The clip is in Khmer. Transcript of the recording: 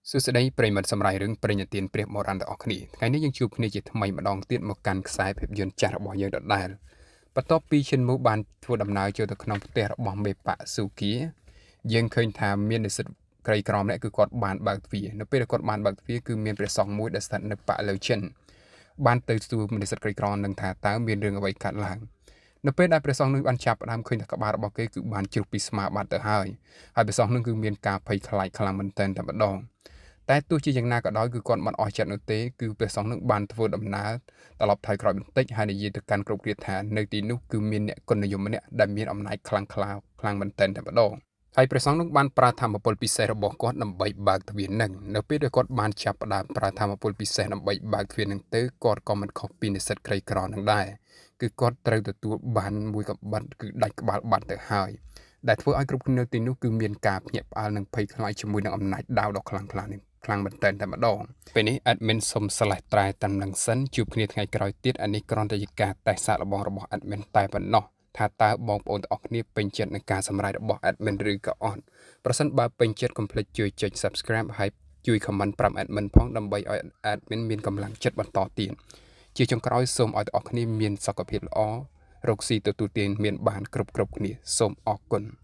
សួស្តីប្រិយមិត្តសម្រាយរឿងព្រេងនិទានព្រះបុរាណទាំងអស់គ្នាថ្ងៃនេះយើងជួបគ្នាជាថ្មីម្ដងទៀតមកកាន់ខ្សែភាពយន្តចាស់របស់យើងដដែលបន្ទាប់ពីឈិនមូបានធ្វើដំណើរចូលទៅក្នុងផ្ទះរបស់មេប៉ាក់ស៊ូគៀយើងឃើញថាមាននិស្សិតក្រីក្រម្នាក់គឺគាត់បានបើកទ្វារនៅពេលដែលគាត់បានបើកទ្វារគឺមានព្រះសង្ឃមួយដែលស្ថិតនៅប៉ាក់លើចិនបានទៅសួរនិស្សិតក្រីក្រនឹងថាតើមានរឿងអ្វីកើតឡើងនៅពេលដែលព្រះសង្ឃនឹងបានចាប់ផ្ដើមឃើញថាក្បាលរបស់គេគឺបានជ្រុះពីស្មាបាត់ទៅហើយហើយព្រះសង្ឃនឹងគឺមានការភ័យខ្លាចខ្លាំងមែនទែនតែម្ដងតែទោះជាយ៉ាងណាក៏ដោយគឺគាត់មិនអស់ចិត្តនោះទេគឺព្រះសង្ឃនឹងបានធ្វើដំណើរត្រឡប់ថយក្រោយបន្តិចហើយនិយាយទៅកាន់គ្រប់គ្រាថានៅទីនោះគឺមានអ្នកគុណនិយមម្នាក់ដែលមានអំណាចខ្លាំងក្លាខ្លាំងមែនទែនតែម្ដងហើយព្រះសង្ឃនឹងបានប្រើធម៌ពលពិសេសរបស់គាត់ដើម្បីបើកទ្វារនឹងនៅពេលដែលគាត់បានចាប់ផ្ដើមប្រើធម៌ពលពិសេសដើម្បីបើកទ្វារនឹងទៅគាត់ក៏មិនខុសពីនិស្សិតក្រីក្រនឹងដែរគឺគាត់ត្រូវទទួលបានមួយកបិតគឺដាច់ក្បាលបាត់ទៅហើយដែលធ្វើឲ្យគ្រប់គ្នានៅទីនោះគឺមានការភ្ញាក់ផ្អើលនិងភ័យខ្លាចជាមួយនឹងអំណាចដាវដ៏ខ្លាំងក្លានេះខ្លាំងមែនទែនតែម្ដងពេលនេះ admin សុំស្លេះត្រែតាមនឹងសិនជួបគ្នាថ្ងៃក្រោយទៀតអានេះគ្រាន់តែជាការតេស្តសាកល្បងរបស់ admin តែប៉ុណ្ណោះថាតើបងប្អូនទាំងអស់គ្នាពេញចិត្តនឹងការសម្រេចរបស់ admin ឬក៏អត់ប្រសិនបើពេញចិត្តកុំភ្លេចជួយចុច subscribe ហើយជួយ comment ប្រាប់ admin ផងដើម្បីឲ្យ admin មានកម្លាំងចិត្តបន្តទៀតជាចុងក្រោយសូមឲ្យទាំងអស់គ្នាមានសុខភាពល្អរកស៊ីទទួលទានមានបានគ្រប់គ្រប់គ្នាសូមអរគុណ។